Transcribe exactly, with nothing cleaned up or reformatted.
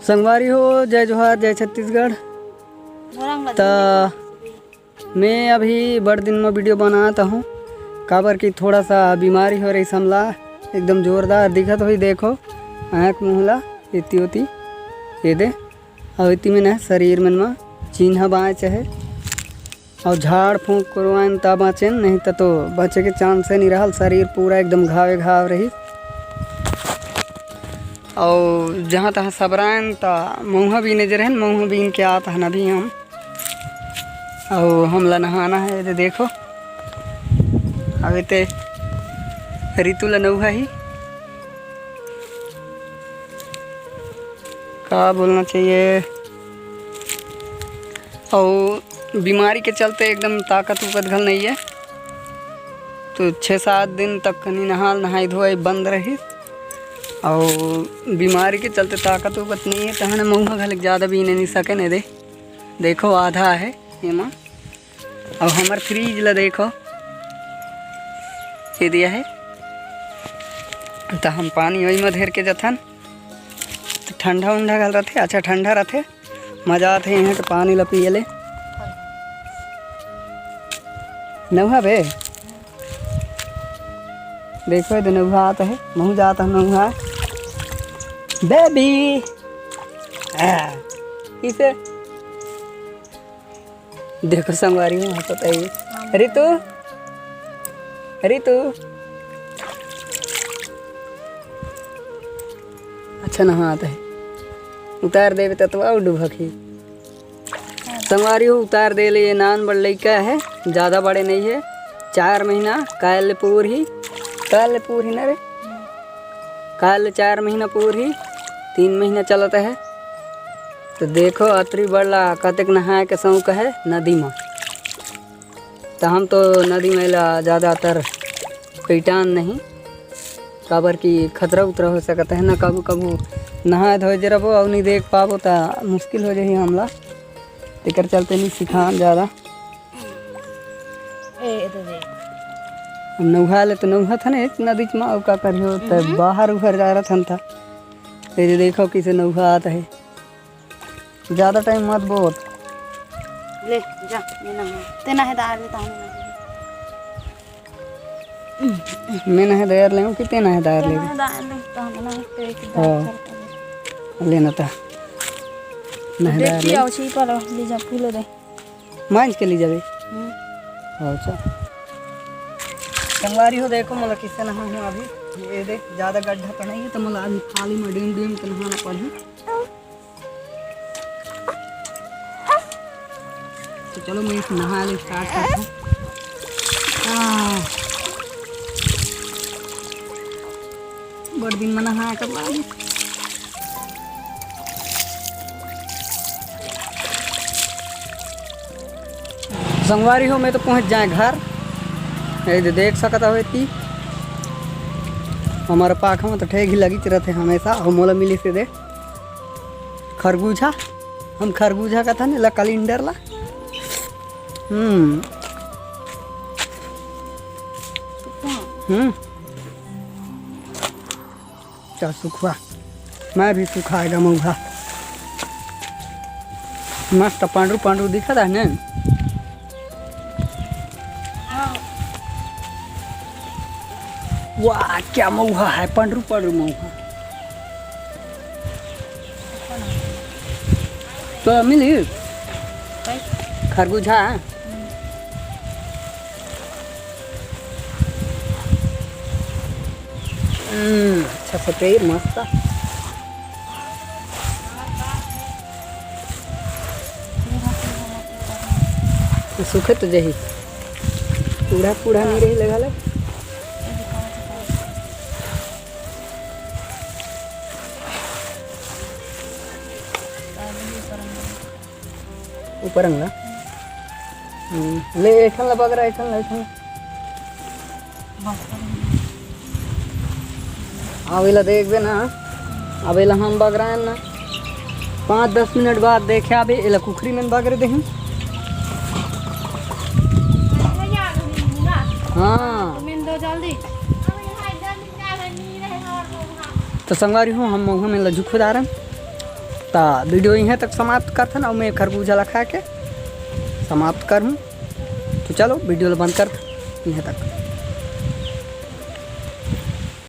संगवारी हो, जय जोहार, जय छत्तीसगढ़। त मैं अभी बड़ दिन में वीडियो बनात हूँ, काबर कि थोड़ा सा बीमारी हो रही हमला, एकदम जोरदार दिखत होही। देखो आँख मुँह ला, एती ओती, ये दे, अउ एती में ना शरीर मन में चिन्ह बाँचे हे। अउ झाड़ फूँक करवाएन त बाँचेन, नहीं त तो बाँचे के चांस नहीं रहल। शरीर पूरा एकदम घावे घाव रही। अउ जहाँ तहाँ सबराएन त मउहा बीने जे रहेन, मउहा बीन के आत हन अभी हम। अउ हमला नहाना हे, ये दे देखो। अउ एते रितु ला नउहा ही। का बोलना चाहिए? अउ बीमारी के चलते एकदम ताकत उकत घल नहीं है, तो छः सात दिन तक कनी नहाल नहाई धोई बंद रही। अउ बीमारी के चलते ताकत उकत नहीं है, तहन मउहा घलक ज़्यादा बीने नहीं सके ने दे। देखो आधा है एमा। अब हमर फ्रिज ला देखो, ये दिया है, त हम पानी ओई म धेर के जथन, त ठंडा उंडा घल रथे, अच्छा ठंडा रथे, मजा आथे यहाँ के पानी ला पिए ले। नउहा बे, देखो ये दे नउहा आत है, महू जात है नउहा। बेबी, आ, किसे? देखो संगवारी हो, हंसत है ये। रितु, रितु, अच्छा नहात है, उतार देबे त तो अउ डूबक ही। संगवारी हो, उतार दे ले, ये नान बड़ लइका है, ज़्यादा बड़े नहीं है, चार महीना, काल ले पूर ही, काल ले पूर ही ना रे, काल ले चार महीना पूर ही, तीन महीना चलत है। तो देखो, अतरी बड़ ला कतेक नहाए के शौक है नदी में। त हम तो नदी में ला ज़्यादातर पहचान नहीं, काबर कि खतरा उतरा हो सकत है ना, कभू कभू नहाए धोए जरबो अउ नहीं देख पाबो त मुश्किल हो जाही हमला, तेकर चलते नहीं सिखान ज़्यादा। ए, ए तो देख। हम नउहा ले तो नउहा था ना एक नदी में, अउ का करियो, त हम्म। बाहर उहर जा रहा था। ये जो देखो किसे नउहा आता है। ज्यादा टाइम मत बोल। ले, जा, ये ना है। तेना है दार ले, ताहू ना है। मैं नहीं दार ले कि तेना है दार ले। तेना है दार ले, ताहू ना है, तो एक दार हाँ। कर ले। लेना था। नहीं देख दार के ले। आओ, छी पर ले जा, फूलो दे। मांझ के ले जावे। हम्म। अच्छा। संगवारी हो, देखो, मोला किसे नहा हूँ अभी। ये देख, ज्यादा गड्ढा तो नहीं है, तो मोला अभी खाली में डीम डीम के नहाना पड़ही। तो चलो, मैं इस नहा ले start करता हूँ। आह, बड़ दिन में नहाए कर लागी। संगवारी हो, मैं तो पहुँच जाए घर। ये दे देख सकत हवे ती, हमारा पाखा में तो ठेग ही लगी रहते हमेशा। और मोला मिली से दे खरबूजा, हम खरबूजा का था ला कैलेंडर ला। हम्म। हम्म। चल सुखवा, मैं भी सुखाएगा मौहा। मस्त पांडू पांडू दिखत है ने। वाह, क्या मौहा है, पंडरू पंडरू मौहा। तो मिली खरबूजा। हम्म, अच्छा सफेद मस्त। सूखे तो जही, पूरा पूरा नहीं रही लगा ले। ऊपर अंगला। हम्म, ले, एठन ला बगरा, एठन ला, एठन ला। अब एला देखबे ना, अब एला हम बगराएन ना, पाँच दस मिनट बाद देखे आबे, एला कुखरी में बगरे देही। हाँ। तो संगवारी हो, हम मौहा में ला झुखो डारन। त वीडियो इहें तक समाप्त करथन, अउ मैं खरबूजा ला खा के समाप्त करहूँ। तो चलो, वीडियो ला बंद करथन इहें तक।